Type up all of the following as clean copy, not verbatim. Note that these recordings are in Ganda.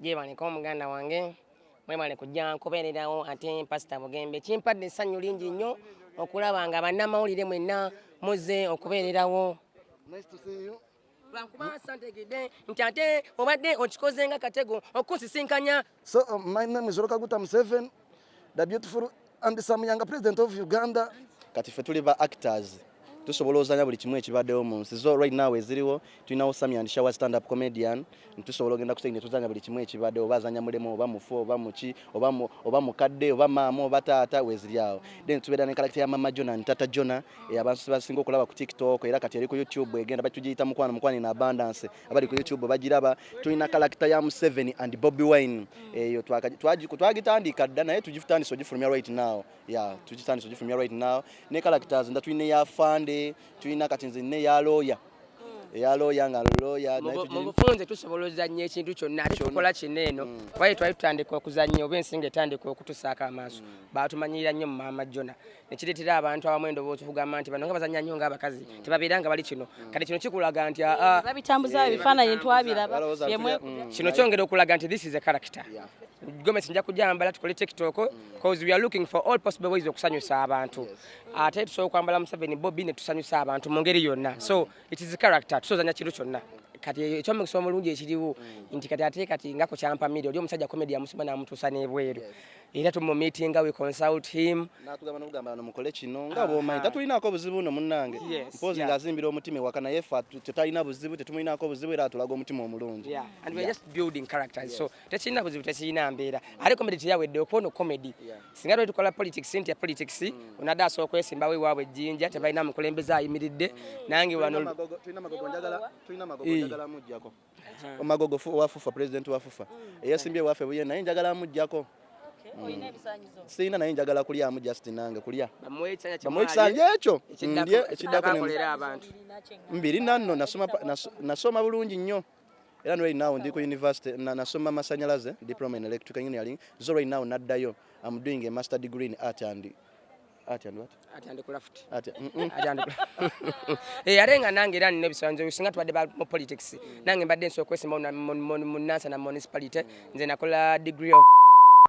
Gyebaleko muganda wange, mwebale kujja nkubeererawo. Ate Pasita Bugembe, kimpadde essanyu lingi nnyo okulaba nga bannamawulire mwenna muzze okubeererawo. Nice to see you. Lwakuba santegedde nti ate obadde okikoze nga katego okunsisinkanya. So my name is Kaguta Museveni, the beautiful and some younger president of Uganda. Kati ffe tuli ba actors, tusobola ozanya buli kimu ekibaddewo mu nsi. So right now eziriwo, tulinawo Sami and Shower, stand up comedian. Tusobola ogenda ku stage ne tuzanya buli kimu ekibaddewo, oba azanya mulema, oba mufu, oba muki, oba mukadde, oba maama, oba taata, weziri awo. Then tubeera ne character ya Mama Jona ne Tata Jona, abantu basinga okulaba ku TikTok, era kati eri ku YouTube egenda batugiyita Mukwano Mukwano in Abundance. Abali ku YouTube bagiraba. Tulina character ya Museveni and Bobi Wine. Eyo twagitandika dda, naye tugitandise ogifulumya right now. Yeah, tugitandise ogifulumya right now. Ne characters nda tulina eya Fande, tulina kati nze nina eya lawyer, eya lawyer nga lawyer naye Mu bufunze tusobola ozannya ekintu kyonna. Ate tukola kino eno waye twali tutandika okuzannya, oba ensinga etandika okutusaako amaaso, batumanyirira nnyo mu Maama Jona, nekireetera abantu abamu endowooza okugamba nti bano nga bazannya nnyo ng'abakazi, tebabeera nga bali kino. Kati kino kikulaga nti aa Babitambuza ebifaananyi, twabiraba. Balowooza nti Kino kyongera okulaga nti this is a character. Gomesi nja kujambala tukole TikTok, 'cause we are looking for all possible ways okusanyusa abantu. Ate tusobola okwambala Museveni, Bobi, ne tusanyusa abantu mu ngeri yonna. So it is a character, tusozanya kintu kyonna. Kati ekyomukisa omulungi ekiriwo nti kati ate kati nga ku kyampamire oli omusajja comedy amusoma n'amutuusa n'ebweru, era tumumeetinga, we consult him. Natugamba nokugamba no mukole kino nga bwomanyi tatulinaako buzibu no munnange. Mpozi ng'azimbira omutima ewaka, naye ffe tetalina buzibu, tetumulinaako buzibu, era atulaga omutima omulungi. Yeah, and we're just building characters. So tekirina buzibu, tekirina mbeera. Ate comedy teyawedde okuona comedy. Singa twali tukola politics, nti ya politics onadde asobola okwesimbawo ewaabwe ejjinja, tebalina mukulembeze ayimiridde. Nange wano Tulina Magogo, njagala tulina Magogo, njagala mujjako Magogo wa FUFA, president wa FUFA eyasimbye waffe buye, naye njagala mujjako. Olina ebisaanyizo? Sirina, naye njagala kulyamu, just nange kulya. Bamuwe ekisanja. Bamuwe ekisanja ekyo ndye, ekiddako akolera abantu. Mbirina nno, nasoma nasoma bulungi nnyo, era right now ndi ku university, nasoma masanyalaze, diploma in electrical engineering. So right now naddayo, I'm doing a master degree in art and what? Art and craft. Art. Eh, ate nga nange era nina ebisanzo. Singa tubadde mu politics, nange mbadde nsobola okwesimbawo mu Nansana Municipality. Nze nakola degree of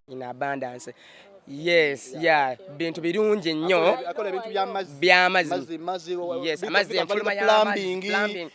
in abundance. Yes, yeah, bintu birungi nnyo. Akola ebintu by'amazzi. By'amazzi. Mazzi, mazzi. Yes, amazzi, enfuluma y'amazzi, plumbing. Plumbing.